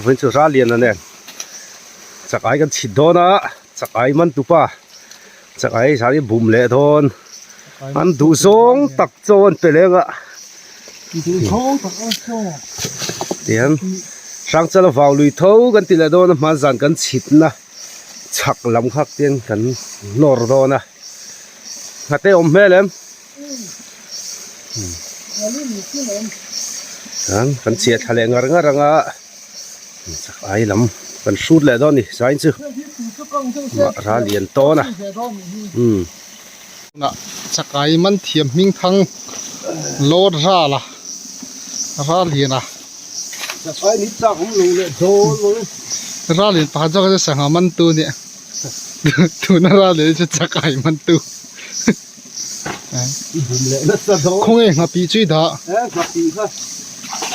vawiin chu ral lian a nen chak ai kan chhit dawn a chak ai man tupa chak ai zan hi bum leh dawn an duh zawng tak chaw an pe leng a tihian hrangchala vau lui tho kan ti leh dawn a hmanzan kan chhitna chhak lam kha te kan nawr dawn a nghate awm hmel em chuan kan chhiah thla leh ngar ngar ang a chak ai lam kan hrut leh dawn a ni zain chu ral lian tawn a umm. Chakai man thiam hming thang lawr ral a ral lian a. Chakai ni chak awm lo leh dawn maw le. Ral lian pakhat zawk chu sangha man tu nia tuna ral lian hi chu chakai man tu. I bum leh nasa dawn. Khawnge nghapih chu i dah. Eh nghapih kha.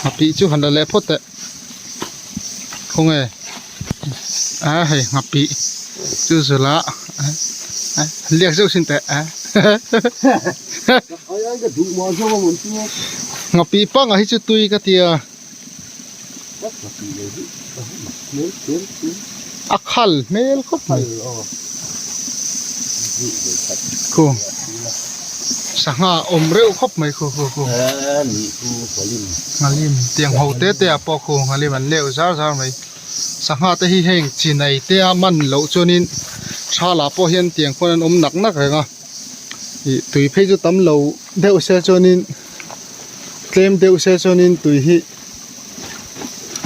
Nghapih chu han la leh phawt teh. Khawnge a hei nghapih chu zula liak zeuh sin teh a nghapih pangah hi chu tui ka tia a khal hmel khawp mai khu sangha awm reuh khawp mai khu khu khu nghalim tiang ho te te ah pawh khu nghalim an leuh zar zar mai sangha te hi heng chinai te a man loh chuanin thala pawh hian tiang khawn an awm nak nak reng a ih tui phei chu tam lo deuh se chuanin tlem deuh se chuanin tui hi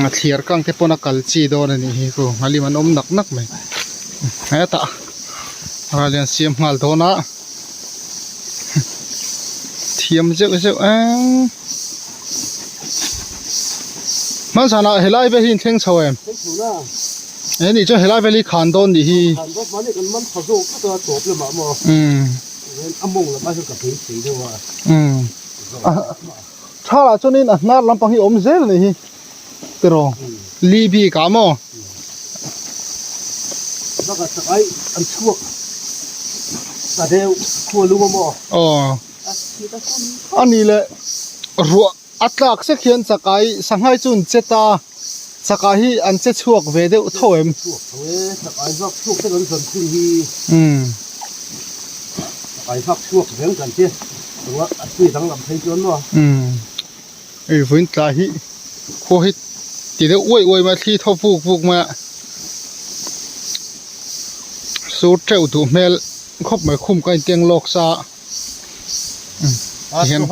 a thliar kang te pawn a kal chi dawn a nih hi khu nghalim an awm nak nak mai hetah ral hian siam nghal dawn a thiam zeuh zeuh eng hmanzanah helai vel hi in thleng chho em he nih chuan helai vel hi khan dawn nih hi umm umm Thalah chuanin a hnar lampang hi a awm zel a nih hi tiraw li bik ah maw. Aw a nih leh ruah a tlak sek hian chakai sangha hi chu an che ta chakai hi an che chhuak ve deuh tho em. Umm. Hei vawiin tlai hi khua hi ti deuh uai uai mai a thli thaw vuk vuk mai a sur teuh duh hmel khawp mai khum ka inteng lawk sa a tihian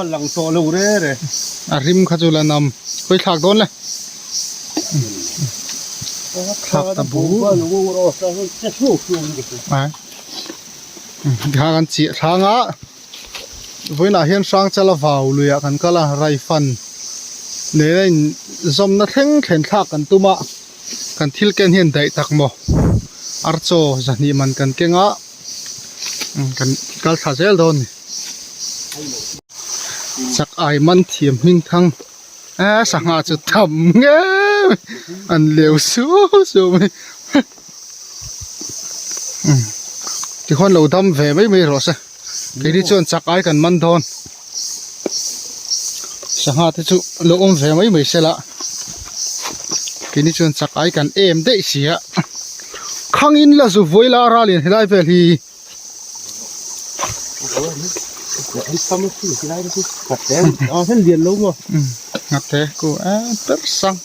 a rim kha chu la nam hawi thlak dawn le thlak ta bur Tikhan kan chiah thlang a vawiinah hian Hrangchala vau luiah kan kal a Raifan nena in zawmna thleng thlen thlak kan tum a kan thil ken hian daih tak maw archaw zahnih man kan keng a kan kal thla zel dawn a ni chak ai man thiam hming thang eh sangha chu tham ngei an leu su su mai. Tikhuan lo dam ve mai mai rawh se keini chuan chak ai kan man dawn sangha te chu lo awm ve mai mai se la keini chuan chak ai kan em daih si a khangin la zu vawi la ral in helai vel hi. Nghat te ku a ber sang.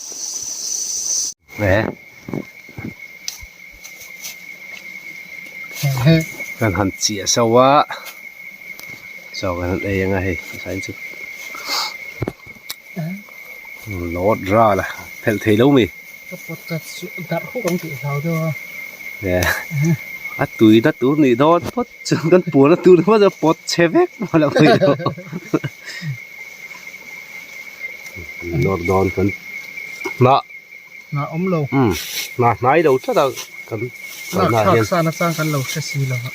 Kan han chiah so a chaw kan han ei anga hei sain chu lawt ral a phelh thei lo mi a tui na tur nih dawn phawt chuan kan puan a tur phawt a pawt chhe vek maw lo mai lo lawt dawn kan hnah. Hnah awm lo. Umm hnah hnai lo tlat a kan kalna ah hian. Hnah thlak san kan lo hre si lo a.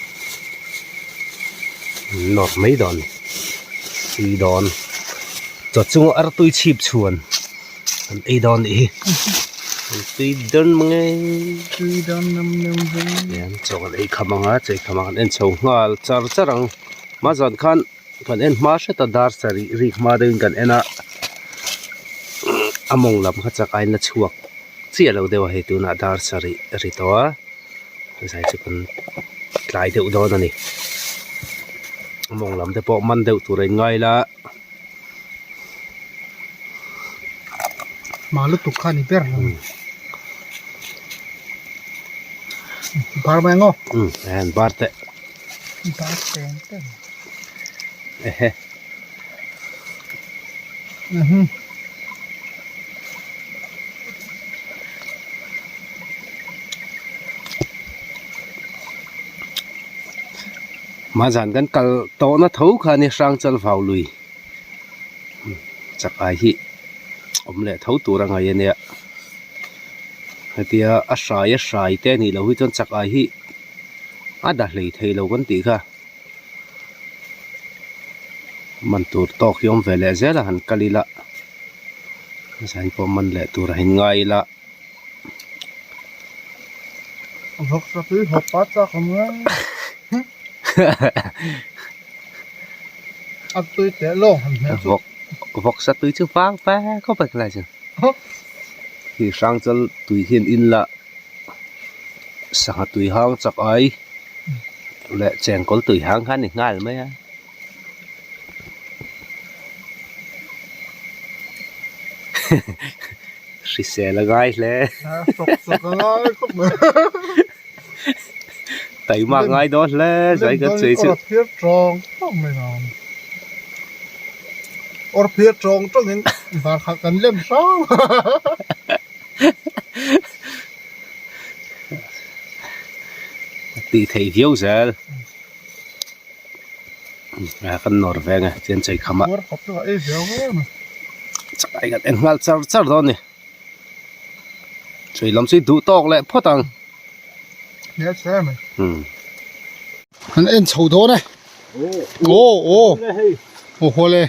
Nawr mai dawn tui dawn chaw chunga artui chhip chhuan an ei dawn nih hi an tui dawn mang e. Tui dawn nam nem ve. Tihian chaw kan ei kham ang a chaw ei kham ang kan en chho nghal char char ang hma zan khan. Kan en hma hret a dar sarih rik hma deuhin kan en a a mawng lam kha chak aiin la chhuak chiah lo deuh a hei tunah dar sarih a ri tawh a zai chu kan tlai deuh dawn a ni mawng lam te pawh man deuh tur a in ngai la. Hma lutuk kha a ni ber lo bar mai ang aw an bar teh bar teng teng ehe Hmazan kan kal tawhna tho kha a ni Hrangchal vau lui chakai hi awm leh tho tur a ngaih a nia hetia a hrai a hrai te a nih loh hi chuan chakai hi a dah hlei thei lo kan tih kha man tur tawk hi awm ve leh zel a han kal ila zan pawh man leh tur a in ngai ila. Vawksa tui hawp pa chak awm ngai. A tui teh lo han hmel chu. Vawk vawksa tui chu vang ve khawp a khilai chu. Khi hrangchal tui hian in la sangha tui hang chak ai leh chengkawl tui hang kha a ni nghal mai a. Hrisel a ngai hle. Sawk sawk a ngai khawp mai. Taima ngai dawn hle zai kan chei chu. Or phir tawng tawng mai ram. Or phir tawng tawng in bar kha kan lem hrang. Tih theih viau zel. Kan nawr veng e chuan chei kham a chakai kan en nghal char char dawn a ni chei lam chu i duh tawk leh phawt ang an en chho dawn e aw aw aw haw le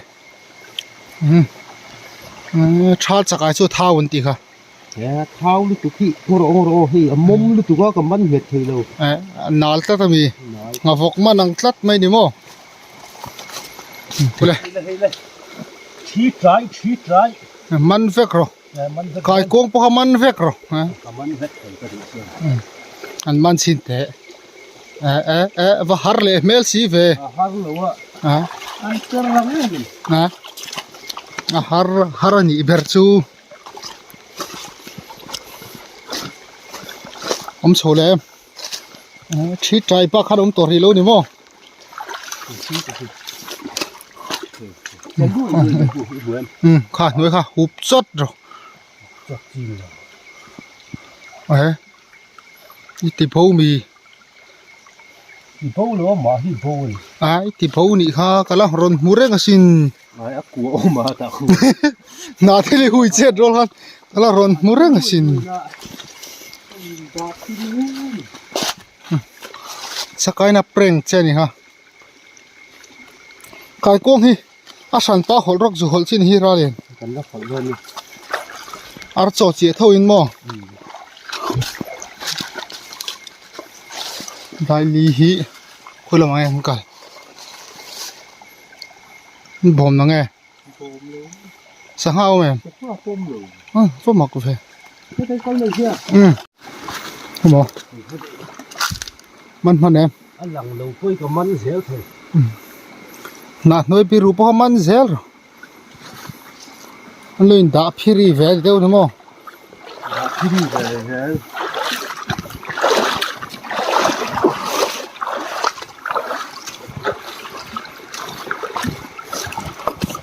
tha chakai chu thau an tih kha. Thau lutuk hi ngaw rawh ngaw rawh aw hei a mawm lutuk a ka man nghet thei lo. A nal tlat a mi a vawk man ang tlat mai ni maw kule thi tlai thi tlai man vek rawh kai kawng pawh kha man vek rawh ka man vek thei ka duh chuan an man chhin teh e e va har leh hmel si ve a har lo a an cher rang em a har har a nih ber chu. Awm chho leh em thi tai bak khan awm tawh rih lo ni maw um kha hnuai kha hup chawt rawh eh i ti bo mi i bo lo a mah hi bo a ni a i ti bo nih kha ka la rawn hmu reng asin. Ngai a kua awm a tah khu. Hna thil i hui chet rual khan ka la rawn hmu reng asin. Chakaina prank che ani kha. Kaikuang hi a hran pa hawlh rawk zu hawlh chin hi ral in. Kan la hawlh dawn ni. Ar chaw chiah tho in maw. Daili hi khawi lamah nge an kal. Bawm na nge sangha awm em a va mak ve um maw man hman em a lang lo pawh i ka man zel thei hnah hnuai biru pawh a man zel rawh an lo in dah phiri ve deuh ni maw dah phiri ve zel.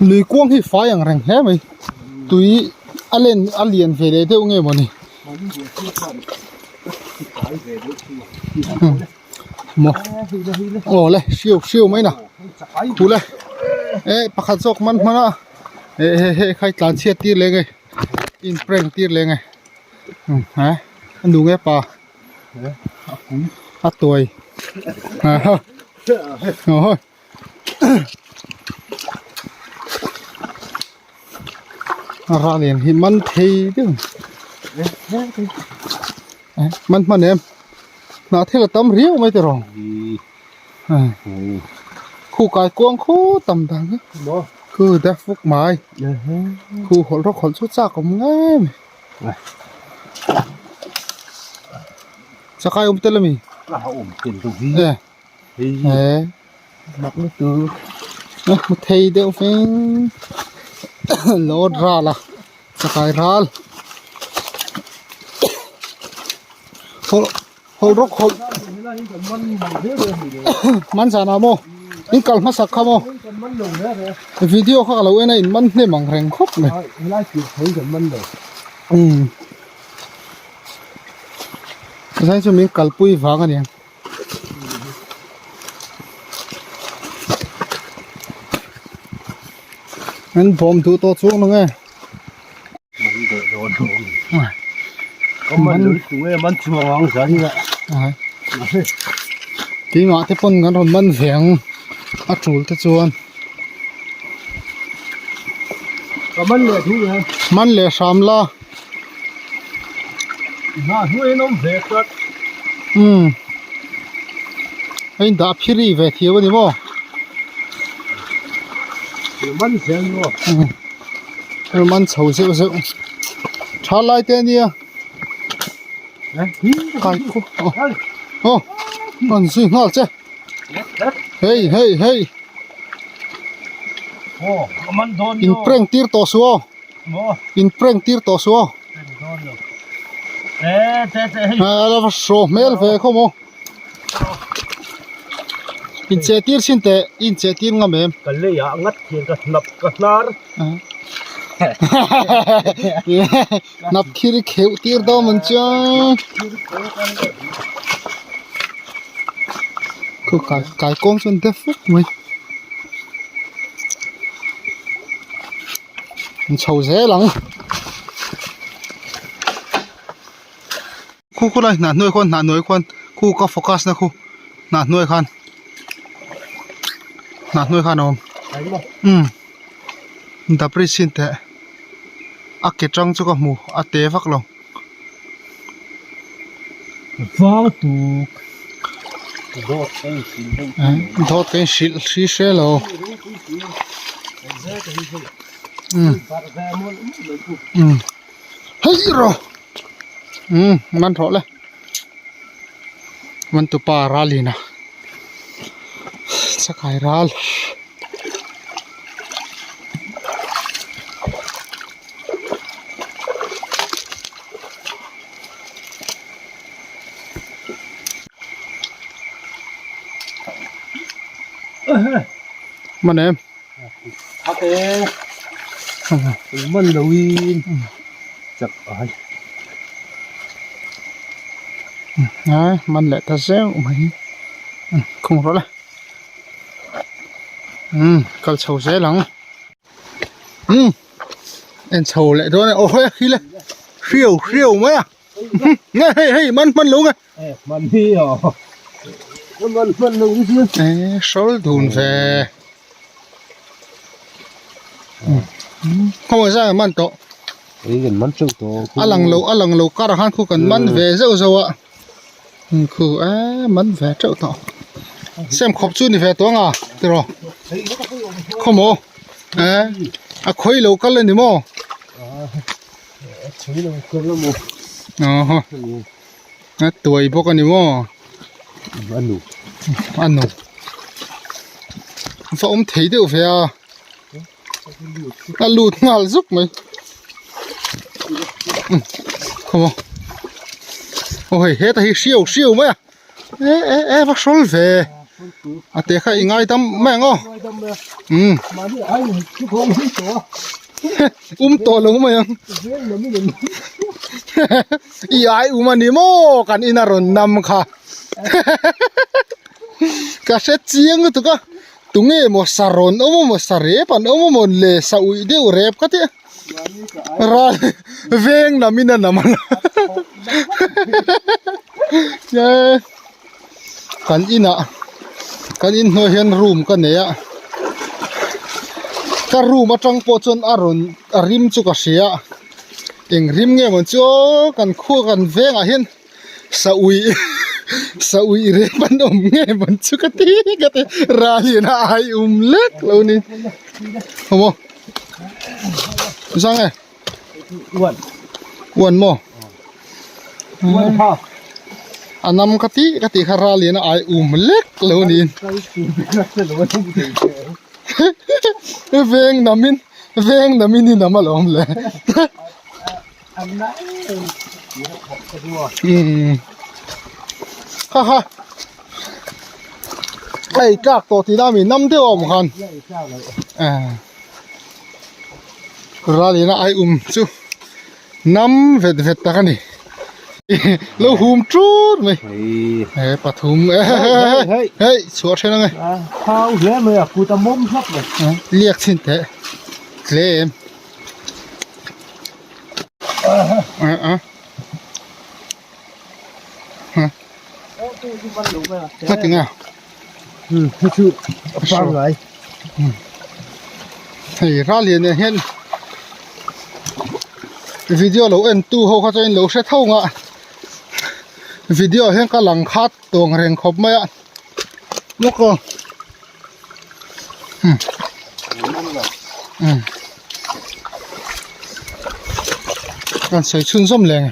Lui kuang hi fai ang reng hle mai tui a len a lian ve leh deuh nge mawni maw aw le hriau hriau mai na thu le eh pakhat zawk man hman a eh hei hei khai tlan chhiat tir leh nge in prank tir leh nge eh a nu nge pa. A tuai a ral lian hi man thei deuh man hman em hnah thil a tam riau mai tiraw khu kai kuang khu tam dan hi khu te fuk mai khu hawlh rawk hawlh chu chak awm ngei mai. Chakai awm tel ami? A awm tel deuh hi. E. Hei. E. Mak na tu. A hmu thei deuh feng. Lo ral a. Chakai ral. Hol hol rawk hol. Man zan ah maw? In kal hmasak kha maw? Video kha ka lo en a in man hnem ang reng khawp mai. Umm. Zai chu min kalpui vang a niang. An bawm duh tawh chuang lo nge. Man deh dawn ho. Ka man lo tu nge man chuang ang zan hi a. Keimah te pawn kan rawn man ve ang a tul te chuan. Ka man leh thu nge. Man leh hram la. Hna hnuai in awm ve tlat. Umm. A in dah phiri ve thiam a ni maw? Man zel ni maw? Umm. Man chho zeuh zeuh. Tha lai te a nia. Kai khu. Aw. An zui nghal che. Hei hei hei. In prank tir tawh suh aw. In prank tir tawh suh aw. A la va hraw hmel ve khaw maw. In cheh tir chin teh in cheh tir ngam em. Ka lei ah ngat hian ka hnap ka hnar. Hnap thir i kheuh tir dawn ang chuan. Khu kai kai kawng chuan dep vek mai. An chho zel ang. Khu khu lai hnah hnuai khuan hnah hnuai khuan khu ka focus na khu hnah hnuai khan hnah hnuai khan a awm umm dapri chin teh a ke tang chu ka hmu a te vak lo. Vang tuk dawt ka inhrilh deuh dawt ka inhrilh hri hre lo umm hei rawh umm man rawh le man tupa ral in a chakai ral. Man em man lo in chak ai ai man leh ta zeuh mai khung rawh le umm kal chho zel ang umm en chho leh dawn a aw hawi a khi le hriau hriau mai a nge hei hei man hman lo nge man hi aw man hman lo e hrawl dun ve khaw zai man tawh ei kan man teuh tawh a lang lo a lang lo kar khan khu kan man ve zeuh zeuh a khu e man ve teuh tawh sem khawp chu ni ve tawh ang a tiraw khaw maw e a khawi lo kal a ni maw a tuai bawk a ni maw a nu a nu va awm thei deuh ve a a lut nghal zuk mai khaw maw aw hei heta hi hriau hriau mai a e e e va hrawl ve a te kha i ngai dam mai ang aw umm um tawh lo mai ang i ai um a ni maw kan in a rawn nam kha ka hre chiang lutuk a tunge maw sa rawn awm a maw sa rep an awm a maw le sa uih deuh rep ka ti a ral veng lam in a nam a kan inah kan in hnuai hian room ka nei a ka room atang pawh chuan a rawn a rim chu ka hria eng rim nge maw chu aw kan khua kan vengah hian sa uih sa uih rep an awm nge maw chu ka ti ka ti ral in a ai um lek lo ni awm aw zang e uan uan maw uan half. A nam ka tih ka tih kha ral lian a ai um lek lo niin. Veng namin veng namin i nam alawm le. Umm ha ha hei tlak tawh tih na mi nam deuh a awm khan ral in a ai um chu nam vet vet tak a ni lo hum tut mai he pathum e hei hei chhuah then ang e thau hle mai a kut a mawm hlap mai liak chhin teh tle em. Ka ti nge hei ral lian ah hian video lo en tu ho kha chuan in lo hre tho ang a video ah hian ka lang khat tawng reng khawp mai a lawk aw. Kan sawi chhunzawm leh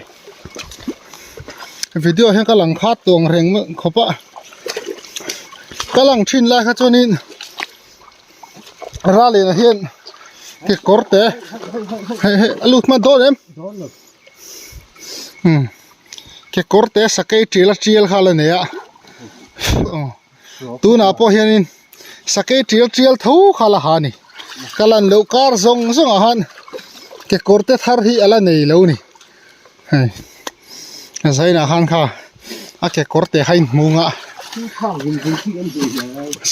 video hian ka lang khat tawng reng khawp a ka lang thin lai kha chuanin Ralena hian kekawr te hei hei a lut hman dawn em kekawr te sakei tial a tial kha a la nei a aw. Tunah pawh hianin sakei tial tial tho kha la ha a ni ka lan loh kar zawng zawng ah khan kekawr te thar hi a la nei lo a ni hei a zainah khan kha a kekawr te kha a inhmung a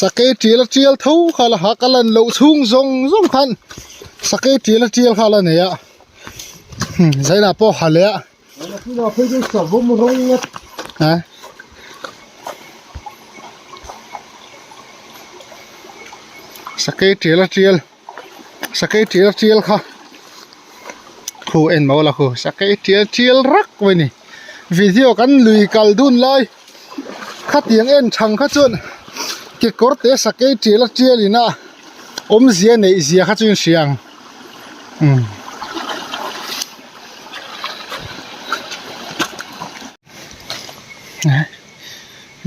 sakei tial tial tho kha la ha ka lan loh chhung zawng zawng khan sakei tial tial kha a la nei a zainah pawh ha leh a. Sakei tial a tial sakei tial a tial kha khu en maw la khu sakei tial tial rak mai ni video kan lui kal dun lai khatiang en thang kha chuan kekawr te sakei tial a tial ina awmzia neih zia kha chu in hria ang umm.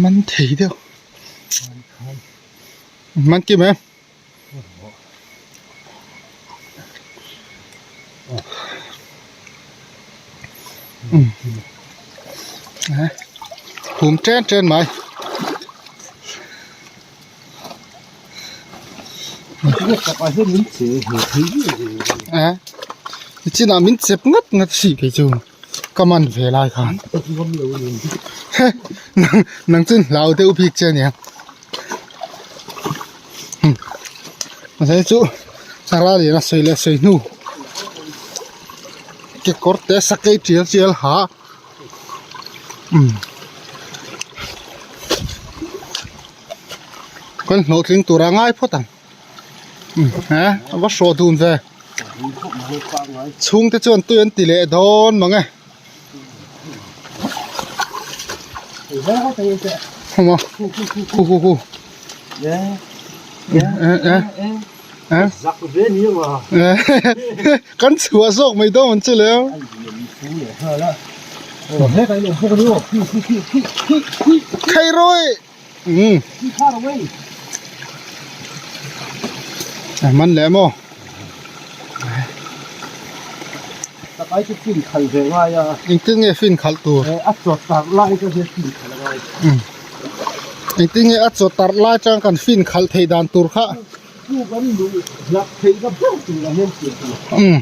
Man thei deuh man kim em hum chen chen mai. Chinah min chep ngat ngat si kei chu ka man ve lai khan nang chu hlau deuh bik che ania mahse chu ral in a sawi leh sawi hnu kekawr te sakei tial tial ha. Kan hlawhtling tur a ngai phawt ang he a va hrawh dun ve chhungte chuan tui an ti leh dawn mang e hawng hu hu hu kan chhuah zawk mai dawn ang che leu Khai rawi umm man leh maw engtin nge fin khalh tur engtin nge a chaw tarh lai atang kan fin khalh theih dan tur kha umm.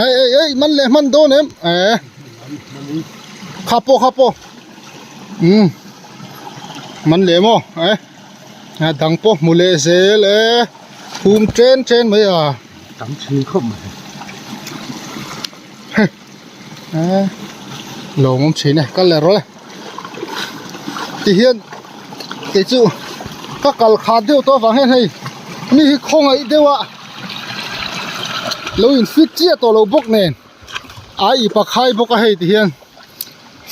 Ei ei ei man leh hman dawn em eh kha pawh kha pawh umm man leh maw eh a dang pawh hmu leh zel e phum chen chen mai a tam thin khawp mai heh eh lawm awm thin e kal leh rawh le tihian kei chu ka kal khat deuh tawh avang hian hei mi hi khawngaih deuh a lo in fit chiah tawh lo bawk nen a ip a khai bawk a hei ti hian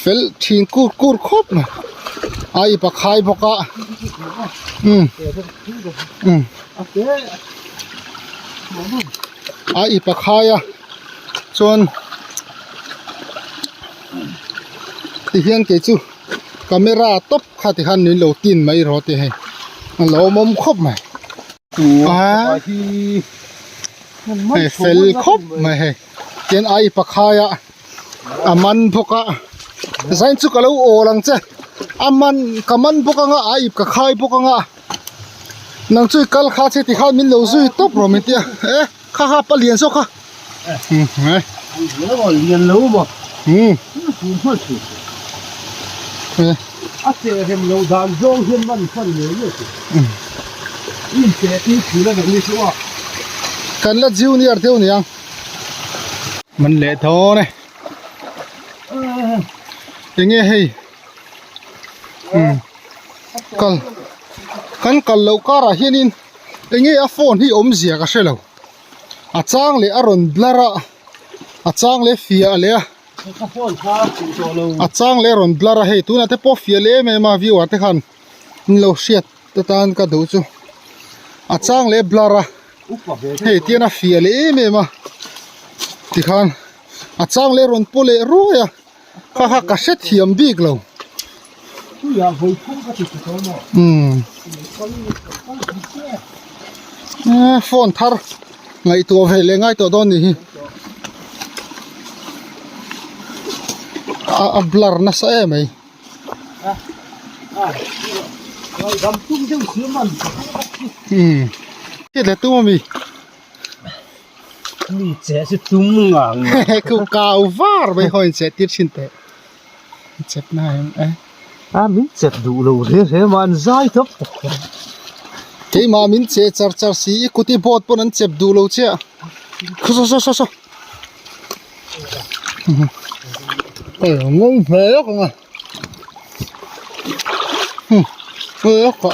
fel thin kur kur khawp mai a ip a khai bawk a umm umm a ip a khai a chuan. Tihian kei chu camera tawp kha tikhan min lo tin mai rawh tih hei a lawmawm khawp mai. A hei fel khawp mai hei tian ai pakhai a a man bawk a zain chu ka lo awl ang che a man ka man bawk anga a ip ka khai bawk anga nang chu i kal kha che tikhan min lo zui tawp rawh min tia e kha kha palian zawk kha lian lo maw a che rem lo dan zawng hian man fan ngei ngei chu in che ti thul a ni chu a kan la junior deuh niang man leh dawn e enge hei kal kan kal loh karah hianin enge a phone hi awmzia ka hre lo. A chang leh a rawn blur a a chang leh fiah leh a a chang leh a rawn blur a hei tunah te pawh fiah leh em em a viewer te khan an lo hriat atan ka duh chu a chang leh blur a hei tian a fiah leh em em a tikhan a chang leh a rawn paw leh ruai a kha kha ka hrethiam bik lo umm phone thar ngaihtuah ve leh ngai tawh dawn nih hi a blur nasa em mai. Umm. Mi che chu tum ngang mai. Khu kau var mai haw in che tir thin teh. Chep na em e. A min chep duh lo hle hle ma an zai tawp. Keimah min che char char si i kuti boat pawn an chep duh lo chiah. Khu saw saw saw saw. Ê ngon ve lawk ang a. Lawk a.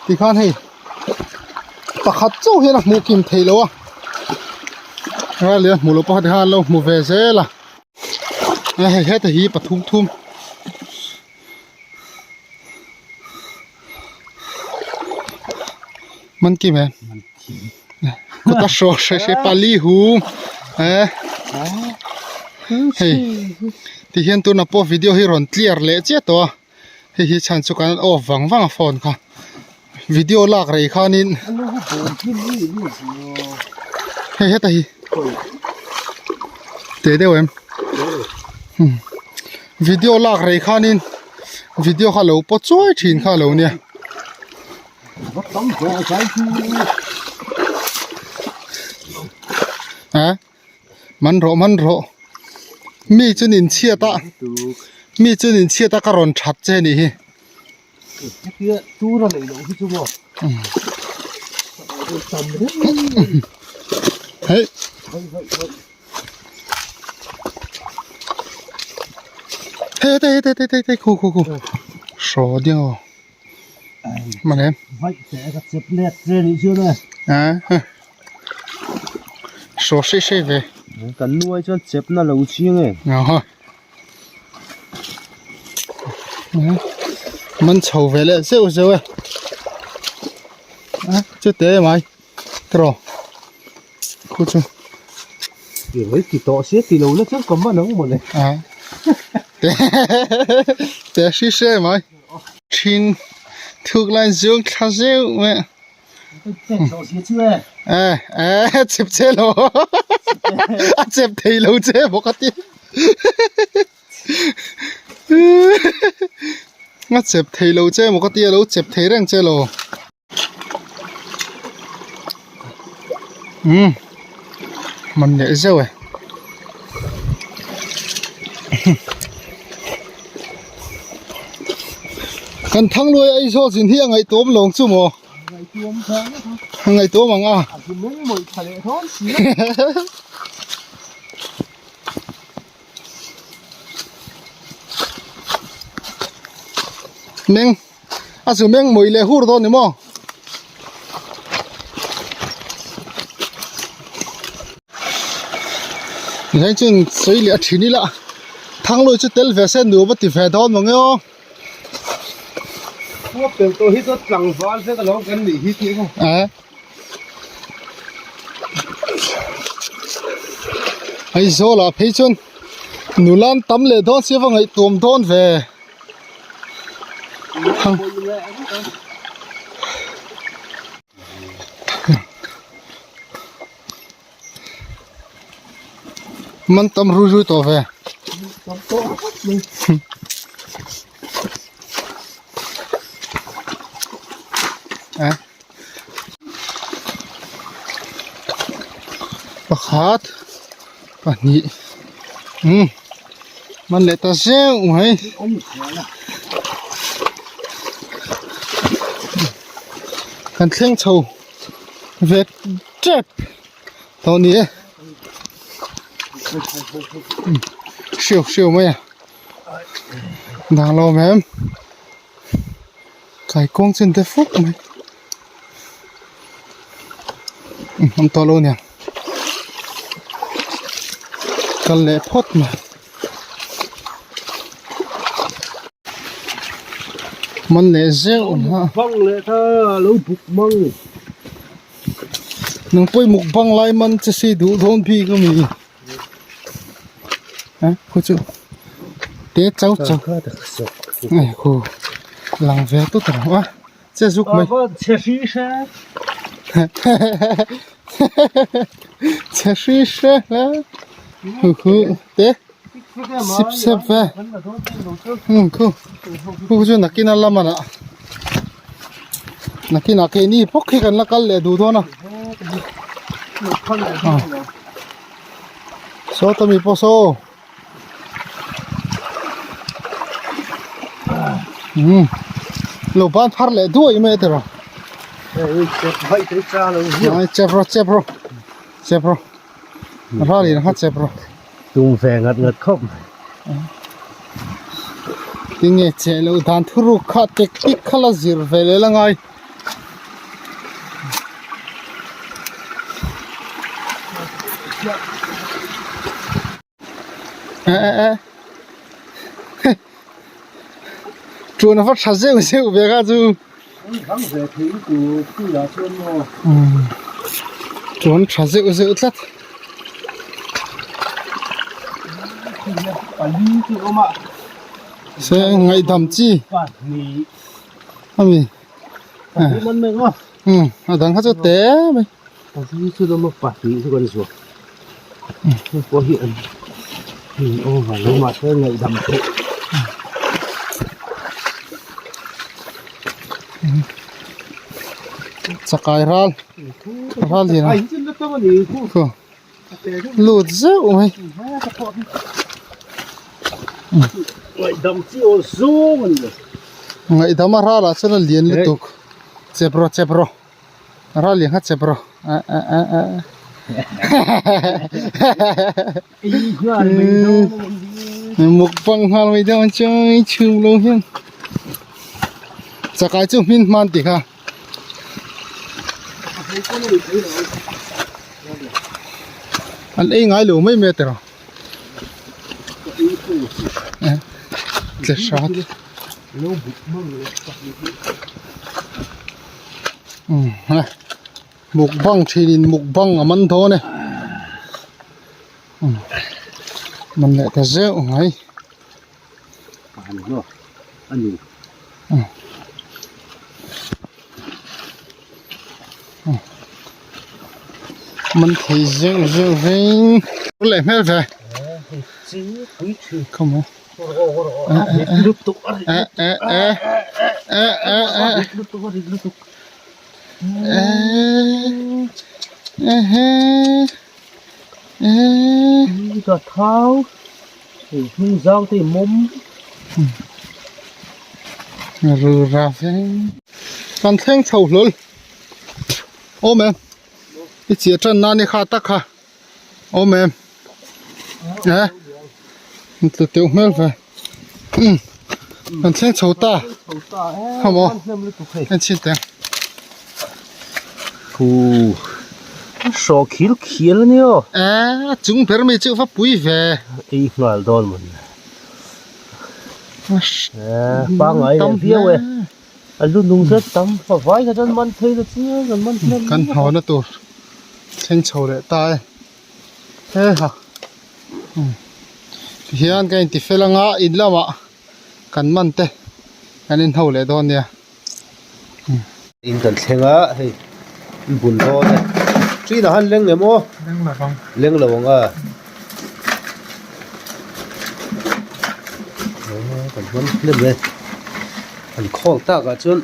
Tikhan hei pakhat chauh hian a hmuh kim theih loh a ral leh a hmuh loh pakhat hian an lo hmu ve zel a hei heta hi pathum thum. Man kim em kawt a hrawh hre hre pali hu eh hei ti hian tuna pawh video hi rawn clear leh chiah tawh a hei hi chhan chu kan off vang vang a phone kha video lak rei khanin hei heta hi teh deuh em video lak rei khanin video kha lo pawt chuai thin kha a lo nia. A man rawh man rawh mi chu nin chhiat a mi chu nin chhiat a ka rawn that che a nih hi hei. Hei hei hei hei hei hei khu khu khu hraw ding aw. Mane. Vai te ka chep let che ni chu ne. A. Hraw hre hre ve. Kan nuai chuan chep na lo chiang e. Aha. Man chho ve leh zeuh zeuh e. A chute mai. Tiraw. Khu chu. Ti mai ti tawh sia ti lo la chuan ka man ang mawle. A. Te te hri hre mai. Thin thuk lai zung thla zeuh mai. E e chep che lo. A chep thei lo che bawk a ti. A chep thei lo che maw ka ti a lo chep thei reng che lo. Umm man leh zeuh e kan thang luai Aizawl zin hi a ngaihtuam lawng chu maw a ngaihtuam ang a meng A zu meng mawih leh hur dawn ni maw? Heng chuan sawi leh a thin ila Thangluai chu tel ve se nuam a ti ve dawn mang e aw. Khua pel tawh hi chuan tlangval vek alawm kan nih hi tih a. Eh. Aizawl ah phei chuan nula an tam leh dawn sia va ngaihtuam dawn ve. Man tam rui rui tawh ve. Eh. Pakhat pahnih umm man leh ta zeuh mai kan thleng chho ve tep tawh ni e hriau hriau mai a dang lo awm em. Kai kawng chin te fuk mai an tawh lo aniang kal leh phawt mai man leh zeuh a bang leh kha lo buk mang nang pawh i mukbang lai man che si duh dawn bik ami a khu chu te chau chau hei khu lang ve tut a lo a che zuk mai che hri hre che hri hre hle khu khu te sip sep ve khu khu chu nakin a lam ah nakinah keini bawk hi kan la kal leh duh dawn a saw tami pawh saw umm lo ban phar leh duai mai a tiraw chep rawh chep rawh chep rawh ral in kha chep rawh tum ve ngat ngat khawp mai tinge che loh dan thuruk kha tek tik kha la zir ve leh la ngai. Eh eh eh Chuan a va tha zeuh zeuh ve kha chu Chuan tha zeuh zeuh tlat Se ngaihdam chi Ami Um a dang kha chu te mai Pali chu lawm a pahnih chu kan zuah hei pawh hi an in over lo mahse ngaihdam theih Chakai ral ral hian a lut zeuh mai ngaihdam chi aw zawng a ni lo ngaihdam a ral ah chuan a lian lutuk chep rawh chep rawh ral lian kha chep rawh ah ah ah ah mukbang nghal mai dawn chuan chhum lo hian chakai chu hmin hman tih kha. An ei ngai lo mai mai a tiraw tle hrat umm a mukbang thin in mukbang a man dawn e man leh ta zeuh mai. Man thei zeuh zeuh veng leh hmel ve khawmaw eh eh eh eh eh eh eh eh eh Hei hnung zau te hi mawm Rul ra veng Kan thleng chho hlawl Awm em I chiah tan nan i kha tak kha Awm em Eh Tlu teuh hmel ve Umm Kan thleng chho ta Khawm aw En chhin teng Thu Hrawh khil khial a nia aw. A chung ber mai chu va pui ve. Ei nghal dawn mawn. Pangngai leh viau e. A lu nung zet tam a vai kha chuan man thei la chiang kan man hnem. Kan haw na tur. Thleng chho leh ta e. He ha tihian ka inti fel anga in lamah kan man te kan in ho leh dawn nia. In kan thleng a hei in bun dawn e ṭin ah han leng em aw leng lo ang leng lo ang a kan hman hnem e an khawl tak ah chuan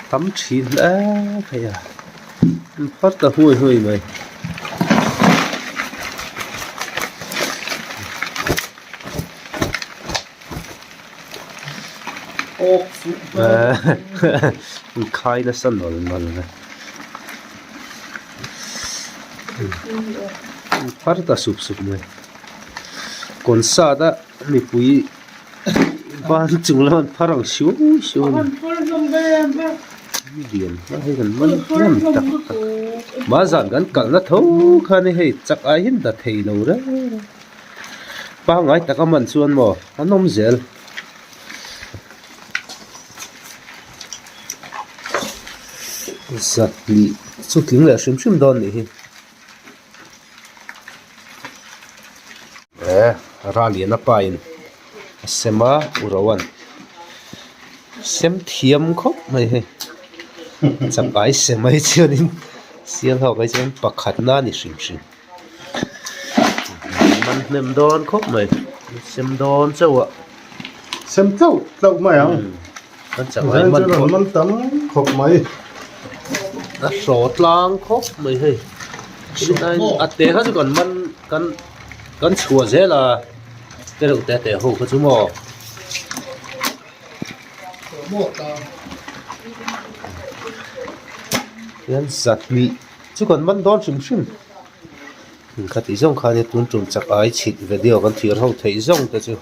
tam thin hle thei a an phar ta huai huai mai. Khai nasa nawl nawl a phar ta sup sup mai concert a mipui ban chung lam an phar ang siu siu a ni lian hma hi kan man hnem tak tak mahzan kan kalna tho khan hei chak ai hian da thei lo reng reng. Pangngai taka man chuan maw an awm zel. Zahnih chu tling leh hrim hrim dawn nih hi. E Raliana pa in a sem a Urawan sem thiam khawp mai hei chakai sem ai chuanin sial ho ai chuan pakhatna a ni hrim hrim. Man hnem dawn khawp mai sem dawn chauh a sem chauh chauh mai ang kan chak lai man pawh man tam khawp mai a hraw tlang khawp mai hei a te kha chu kan man kan kan chhuah zel a te reuh te te ho kha chu maw. Hian zahnih Chu kan man dawn hrim hrim kha tih zawng khan tun tum chak ai chhit video kan thlir ho theih zawng te chu.